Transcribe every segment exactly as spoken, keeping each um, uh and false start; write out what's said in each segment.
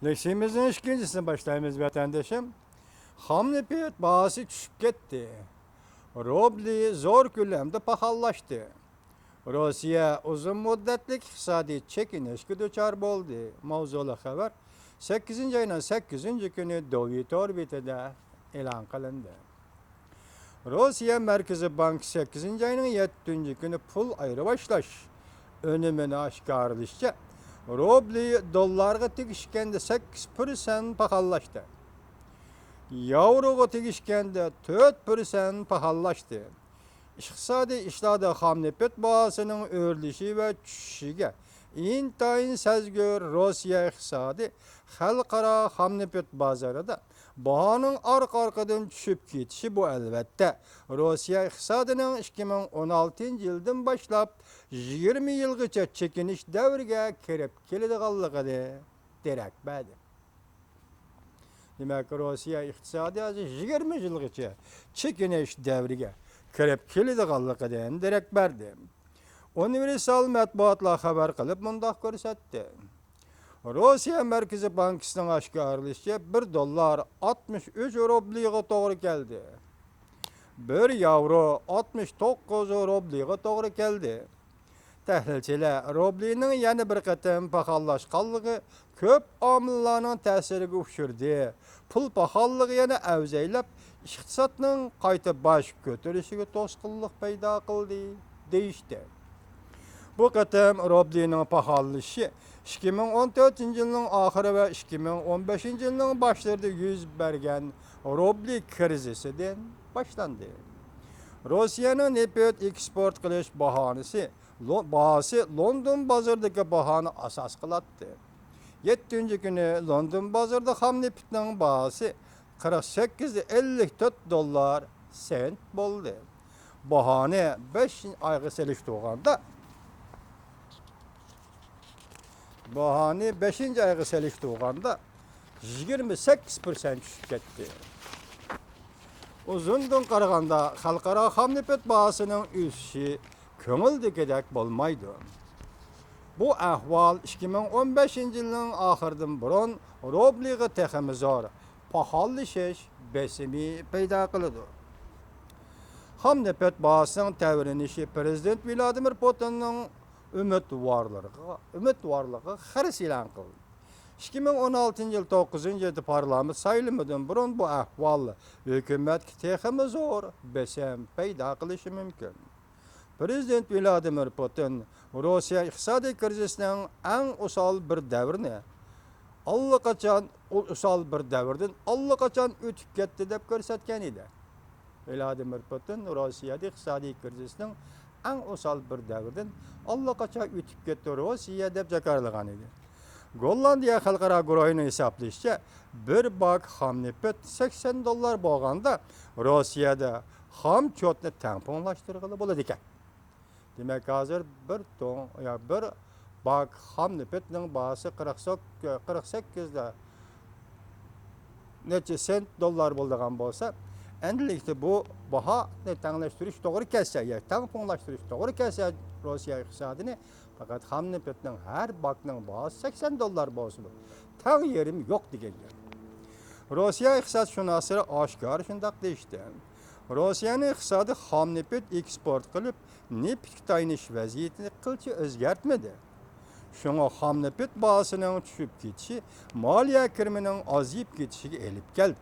لېكسىيىمىزنىڭ ئىككىنچىسىنى باشلايمىز، ۋەتەندىشىم. خام نېفىت باھاسى چۈشۈپ كەتتى. روبلى زور كۆلەمدە پاخاللاشتى. روسىيە ئۇزۇن مۇددەتلىك ئىقتىسادىي چېكىنىشكە دۇچار بولدى. ماۋزۇلۇق خەۋەر سەككىزىنچى ئاينىڭ سەككىزىنچى كۈنى دوۋي تور بېتىدە ئېلان قىلىندى. روسىيە مەركىزىي بانكى سەككىزىنچى ئاينىڭ يەتتىنچى كۈنى پۇل ئايرىۋاشلاش ئۈنۈمىنى ئاشكارىلىشىچە، روبلى دوللارغا تېگىشكەندە سەككىز پىرسەنت پاخاللاشتى. ياۋروغا تېگىشكەندە تۆت پىرسەنت پاخاللاشتى. ئىقتىسادىي ئىشلاردا خام نېفىت باھاسىنىڭ ئۆرلىشى ۋە چۈشۈشىگە ئىنتايىن سەزگۈر روسىيە ئىقتىسادى خەلقئارا خام نېفىت بازىرىدا باھانىڭ ئارقا-ئارقىدىن چۈشۈپ كېتىشى، بۇ، ئەلۋەتتە، روسىيە ئىقتىسادىنىڭ ئىككى مىڭ ئون ئالتىنچى يىلدىن باشلاپ يىگىرمە يىلغىچە چېكىنىش دەۋرىگە كىرىپ كېلىدىغانلىقىدىن دېرەك بەردى. دېمەك، روسىيە ئىقتىسادى ھازىر يىگىرمە يىلغىچە چېكىنىش دەۋرىگە كىرىپ كېلىدىغانلىقىدىن دېرەك بەردى. ئۇنىۋېرسال مەتبۇئاتلار خەۋەر قىلىپ مۇنداق كۆرسەتتى. روسىيە مەركىزىي بانكىسىنىڭ ئاشكارىلىشىچە، بىر دوللار ئاتمىش ئۈچ روبلىغا توغرا كەلدى. بىر ياۋرو ئاتمىش توققۇز روبلىغا توغرا كەلدى. تەھلىلچىلەر روبلىنىڭ يەنە بىر قېتىم پاخاللاشقانلىقى كۆپ ئامىللارنىڭ تەسىرىگە ئۇچرىدى. پۇل پاخاللىقى يەنە ئەۋزەيلەپ، ئىقتىسادنىڭ قايتا باش كۆتۈرۈشىگە توسقۇنلۇق پەيدا قىلدى، دېيىشتى. بۇ قېتىم روبلىنىڭ پاخاللىشىشى ئىككى مىڭ ئون تۆتىنچى يىلنىڭ ئاخىرى ۋە ئىككى مىڭ ئون بەشىنچى يىلنىڭ باشلىرىدا يۈز بەرگەن روبلى كىرىزىسىدىن باشلاندى. روسىيەنىڭ نېفىت ئېكسپورت قىلىش باھانىسى، لو-، باھاسى لوندون بازىرىدىكى باھانى ئاساس قىلاتتى. يەتتىنچى كۈنى لوندون بازىرىدا خام نېفىتنىڭ باھاسى قىرىق سەككىز ئەللىك تۆت دوللار سېنت بولدى. باھانى بەشىنچى ئايغا سېلىشتۇرغاندا، باھانى بەشىنچى ئايغا سېلىشتۇرغاندا يىگىرمە سەككىز پىرسەنت چۈشۈپ كەتتى. ئۇزۇندىن قارىغاندا، خەلقئارا خام نېفىت باھاسىنىڭ ئۆسۈشى كۆڭۈلدىكىدەك بولمايدۇ. بۇ ئەھۋال ئىككى مىڭ ئون بەشىنچى يىلنىڭ ئاخىرىدىن بۇرۇن روبلىغا تېخىمۇ زور پاخاللىشىش بېسىمى پەيدا قىلىدۇ. خام نېفىت باھاسىنىڭ تەۋرىنىشى پىرېزىدېنت ۋلادىمىر پۇتىننىڭ ئۈمىدۋارلىرىغا، ئۈمىدۋارلىقىغا خىرىس ئېلان قىلدى. ئىككى مىڭ ئون ئالتىنچى يىل توققۇزىنچى ئايدا پارلامېنت سايلىمىدىن بۇرۇن بۇ ئەھۋال ھۆكۈمەتكە تېخىمۇ زور بېسىم پەيدا قىلىشى مۇمكىن. پىرېزىدېنت ۋلادىمىر پۇتىن روسىيە ئىقتىسادىي كىرىزىسنىڭ ئەڭ ئوسال بىر دەۋرىنى ئاللىقاچان، ئۇ ئوسال بىر دەۋردىن ئاللىقاچان ئۆتۈپ كەتتى دەپ كۆرسەتكەن ئىدى. ۋلادىمىر پۇتىن روسىيەدە ئىقتىسادىي كىرىزىسنىڭ ئەڭ ئوسال بىر دەۋردىن ئاللىقاچان ئۆتۈپ كەتتى روسىيە دەپ جاكارلىغان ئىدى. گوللاندىيە خەلقئارا گۇرۇھىنىڭ ھېسابلىشىچە، بىر باك خام نېفىت سەكسەن دوللار بولغاندا، روسىيەدە خام چوتنى تەڭپۇڭلاشتۇرغىلى بولىدىكەن. دېمەك، ھازىر بىر تون، يا بىر باك خام نېفىتنىڭ باھاسى قىرىق سەك-، قىرىق سەككىز نەچچە سېنت دوللار بولىدىغان بولسا، ئەمدىلىكتە بۇ باھانى تەڭلەشتۈرۈش توغرا كەلسە، يا تەڭپۇڭلاشتۇرۇش توغرا كەلسە، روسىيە ئىقتىسادىنى پەقەت خام نېفىتنىڭ ھەر باكنىڭ باھاسى سەكسەن دوللار بولسىمۇ، تەڭ يېرىم يوق دېگەن گەپ. روسىيە ئىقتىسادشۇناسلىرى ئاشكارا شۇنداق دېيىشتى. روسىيەنىڭ ئىقتىسادى خام نېفىت ئېكسپورت قىلىپ، نېفىتكە تايىنىش ۋەزىيىتىنى قىلچە ئۆزگەرتمىدى. شۇڭا خام نېفىت باھاسىنىڭ چۈشۈپ كېتىشى مالىيە كىرىمىنىڭ ئازىيىپ كېتىشىگە ئېلىپ كەلدى.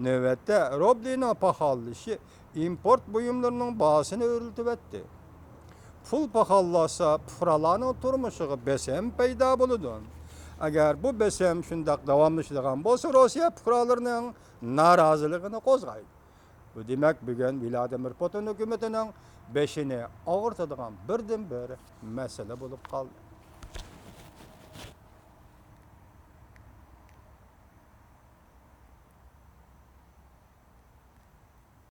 نۆۋەتتە، روبلىنىڭ پاخاللىشى ئىمپورت بۇيۇملىرىنىڭ باھاسىنى ئۆرلىتىۋەتتى. پۇل پاخاللاشسا، پۇقرالارنىڭ تۇرمۇشىغا بېسىم پەيدا بولىدۇ. ئەگەر بۇ بېسىم شۇنداق داۋاملىشىدىغان بولسا، روسىيە پۇقرالىرىنىڭ نارازىلىقىنى قوزغايدۇ. بۇ، دېمەك، بۈگۈن ۋلادىمىر پۇتىن ھۆكۈمىتىنىڭ بېشىنى ئاغرىتىدىغان بىردىنبىر مەسىلە بولۇپ قالدى.